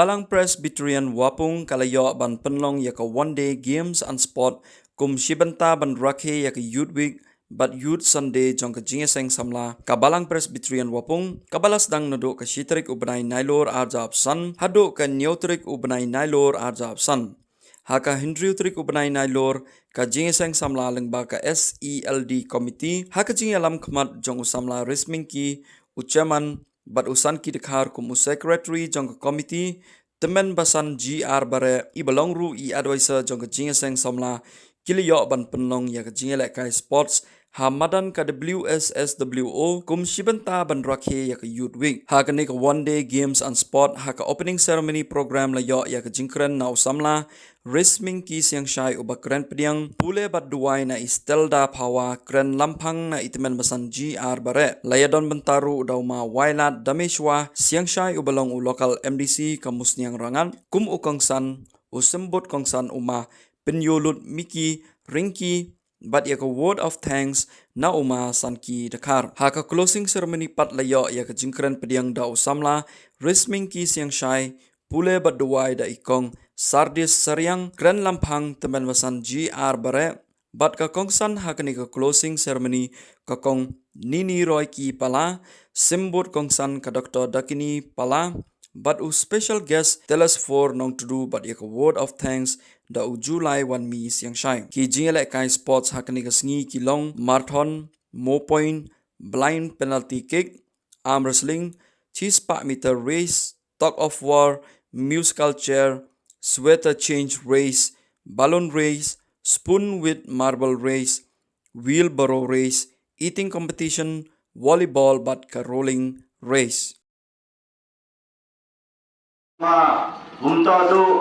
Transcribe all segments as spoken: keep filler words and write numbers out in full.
Balang Presbyterian Wapung ka la ïoh ban pynlong ïa ka One Day Games and Sport kum shi bynta ban rakhe ïa ka Youth Week bad Youth Sunday jong ka jingïaseng samla ka Balang Presbyterian Wapung, kaba la sdang naduh ka shi tarik u bnai Nailur arhajar arphew san haduh ka hynñiew tarik u bnai Nailur arhajar arphew san. Ha ka hynriew tarik u bnai Nailur, ka jingïaseng samla lyngba ka S E L D Committee, ha ka jingïalam khmat jong u samla Rismingki, u chairman, bad u Sanki Dkhar kum u secretary jong ka committee, Tymmen Basan G R Bareh, iba long ruh i advisor jong ka jingïaseng samla, ki la ïoh ban pynlong ïa ka jingïalehkai sports ha madan ka W S S W O kum shi bynta ban rakhe ïa ka Youth Week. Ha kane ka One Day Games and Sport, ha ka opening ceremony program la ïoh ïa ka jingkren na u samla Rismingki Siangshai uba kren pdiang, pule bad duwai na i Stelda Phawa, kren lamphang na i Tymmen Basan G R Bareh. La ïadon bynta ruh da u ma Wailadmishwar Siangshai uba long u local M D C ka Musniang Rangad, kum u kongsan, u symbud kongsan u ma Pynïolut Miki Ringki, bad ïa ka word of thanks na u ma Sanki Dkhar. Ha ka closing ceremony pat la ïoh ïa ka jingkren pdiang da u samla Rismingki Siangshai, pule bad duwai da i kong Sardis Sariang, kren lamphang Tymmen Basan G R Bareh, bad ka kongsan ha kane ka closing ceremony ka kong Nini Royki Pala, symbud kongsan ka Doctor Dakini Pala, bad u special guest Telesphore Nongtudu, bad ïa ka word of thanks da u July Wanmi Siangshai. Ki jingïalehkai sports ha kane ka sngi ki long marathon, mow point, blind penalty kick, arm wrestling, shispah meter race, tug of war, musical chair, sweater change race, balloon race, spoon with marble race, wheelbarrow race, eating competition, volleyball bad ka rolling race. Ma, um toh duh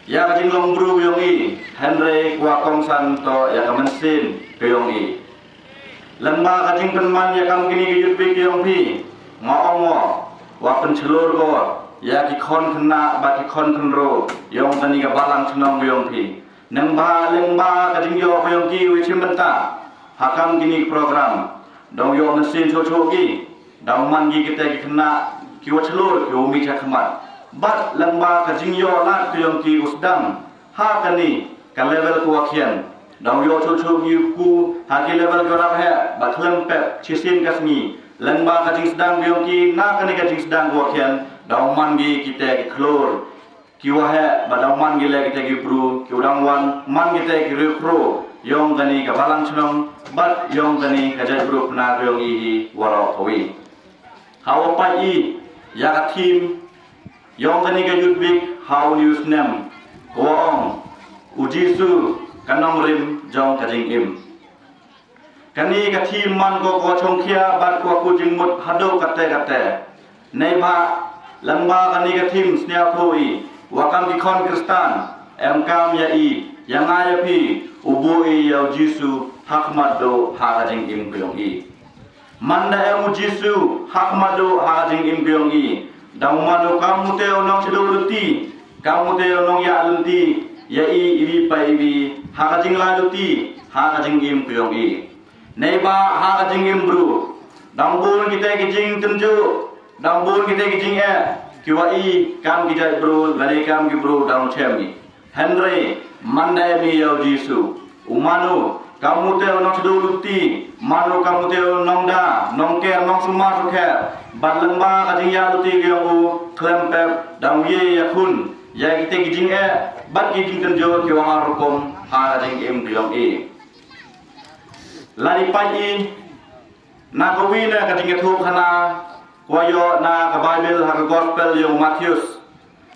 ïa ka jinglong bru ka yong i, hynrei kwah kongsan toh ïa ka mynsiem ka yong i. Lyngba ka jingpynman ïa kam kine ki Youth Week ka yong phi, nga ong o, wat pynshlur ko ïa ki khon khynnah bad ki khon khynroo yong kane ka balang shnong ka yong phi. Nangba lyngba ka jingïoh ka yong ki wei shi bynta ha kam kine ki program, dang ïoh mynsiem shuh shuh ki, dang man ki kita ki khynnah kiwa shlur, kiwa mih shakhmat. Bad lyngba ka jingïoh lad ka yong ki u sdang ha kane ka level kawa khian, dang ïoh shuh shuh ki u ku ha ki level kiwa rap heh, bad khlem pep shisien ka sngi, lyngba ka jingsdang ka yong ki na kane ka jingsdang kawa khian, dang man ki kita ki khlur kiwa heh, bad dang man ki leh kita ki bru kiwa dang wan man kita ki riewkhro yong kane ka balang shnong bad yong kane ka jaitbru Pnar ka yong i hi waroh kawi. Hawa pait i ïa ka theme yong kane ka Youth Week ha une u snem, kawa ong, U Jisu, ka nongrim jong ka jingim. Kane ka theme man ko kawa shongkhia bad kawa kut jingmut haduh katte katte. Neibhah lyngba kane ka theme sñiawthooh i wa kam ki khon Khristan, em kam ïa i, ïa nga ïa phi, u buh i ïa u Jisu hakhmat duh ha ka jingim ka yong i. Manda em u Jisu hakhmat duh ha ka jingim ka yong i, dang man u kam utei u nongshaduh luti, kam utei u nongïaid lynti ïa i iwi pa iwi ha ka jinglai luti ha ka jingim ka yong i. Neibhah ha ka jingim bru dang bun kitei ki jingtynjuh, dang bun kitei ki jingeh kiwa i kam ki jaitbru lane kam ki bru dang chem i. Hynrei manda em i ïa u Jisu, u man u kam utei u nongshaduh luti, man u kam utei u nongda nongker, nongsumar sukher, bad lyngba ka jingïaid luti ka yong u khlem pep dang u ïakhun ïa kitei ki jingeh bad ki jingtynjuh kiwa har rukom ha ka jingim ka yong i. Lada peit i na kawi na ka jingïathuhkhana kawa ïoh na ka Baibl ha ka Gospel yong u Mathaios,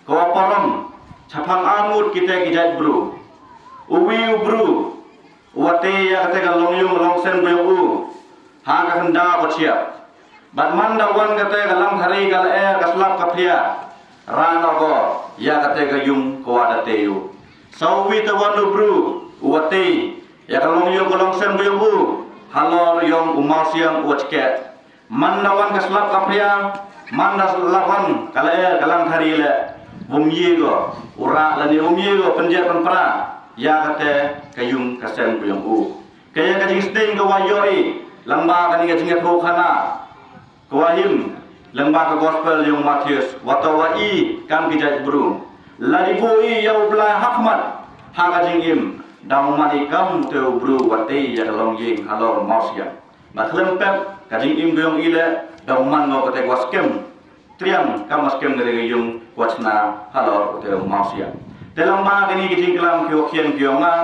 kawa parom shaphang arngut kitei ki jaitbru. Uwi u bru uwa tei ïa katei ka longïung longsem ka yong u ha ka khyndaw ka shyiap. Bad manda wan katei ka langthari ka lyer ka slap ka phria, rah noh ko ïa katei ka yung kawa da tei u. Sa uwi te wan u bru uwa tei ïa ka longïung ka longsem ka yong u halor yong u mawsiang uwa jket. Manda wan ka slap ka phria, manda la wan ka lyer ka langthari leh, um ye ko u rah lane um ye ko pynjot pynpra ïa katei ka yung ka sem ka yong u. Ka ïa ka jingsdang kawa ïoh i lyngba kane ka jingïathuhkhana kawa him Lyngba ka gospel yong u Mathaios, wat to wa i kam ki jait bru. Lada i buh i ya u Blai ha khmat ha ka jingim, dang man i kam te u bru wat te ya ka longïing halor mawsiang. Ba khlem pep ka jingim yong i le dang man ngo kate wa skhem. Triang kam wa skhem kate ka yung wa chna halor kate mawsiang. Te lyngba kani ka jingklam ki wa khian ki yong nga,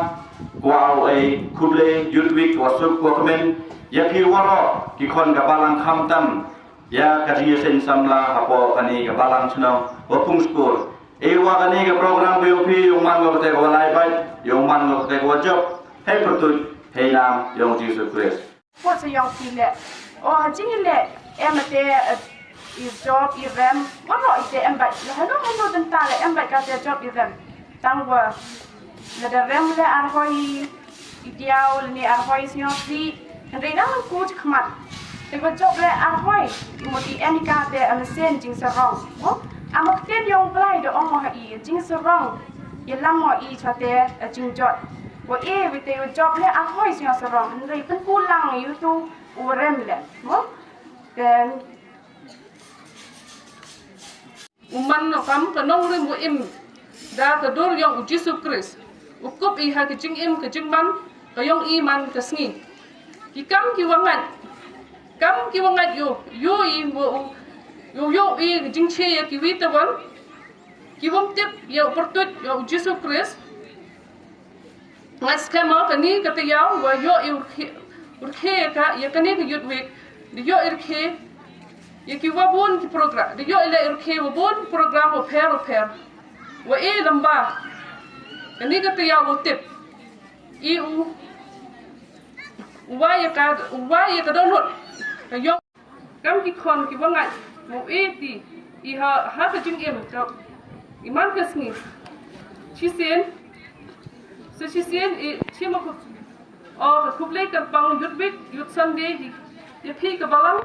kwah u ai khublei, Youth Week wa suk wa kmen ya ki waroh ki khon ka balang khamtam ya ka jingïaseng samla hapoh kani ka balang chnong wa pung skur. E wa kani ka program ka yong phi yong man ngo kate wa lai bait, yong man ngo kate wa jop. Hei pyrtuit, hei nam yong Jisu Khrist. Ko sa yong phi le. O ha jing le em te i jop i rem. Wa no i te em bait. La hano hano denta le em bait kate jop i rem. Tang wa lada rem le arhoi i diaw le ni arhoi sñiaw si. Hynrei nang ku khmat. Te ko jop le arhoi. I mo i en i kate a mesen jingsarong. Mo? Amo ktien yong Blai da ong mo ha i jingsarong. I lam mo i chate a jingjot. Wa e wi te jop le arhoi sñiaw sarong. Hynrei pynku lang yu tu u rem le. Mo? Then u man no kam ka nongrim u im da ka dur yong u Jisu Khrist. U kup i ha ka jingim ka jingman ka yong i man ka sngi. Ki kam ki wa ngait. Kam ki wa ngait yo, yo i wa u, yo yo i ka jingche ya ki wi tawon. Ki wam tip ya u pyrtuit ya u Jisu Khrist. Ngai skhem mo kani ka taïaw wa ïoh i rkhe, rkhe ka, ïa kani ka Youth Week. Di ïoh i rkhe ïa ki wa bun ki program. Di ïoh i le rkhe wa bun ki program wa pher wa pher. Wa e lamba kani ka taïaw wa tip i u, u wa ïa ka, u wa ïa ka dohnud ka ïoh. Kam ki khon ki wa ngait mo e ti i ha, ha ka jingim ka i man ka sngi. Chisien, sa chisien i chi mo ko. O ka khublei ka pang Youth Week, Youth Sunday hi. Ïa phi ka balang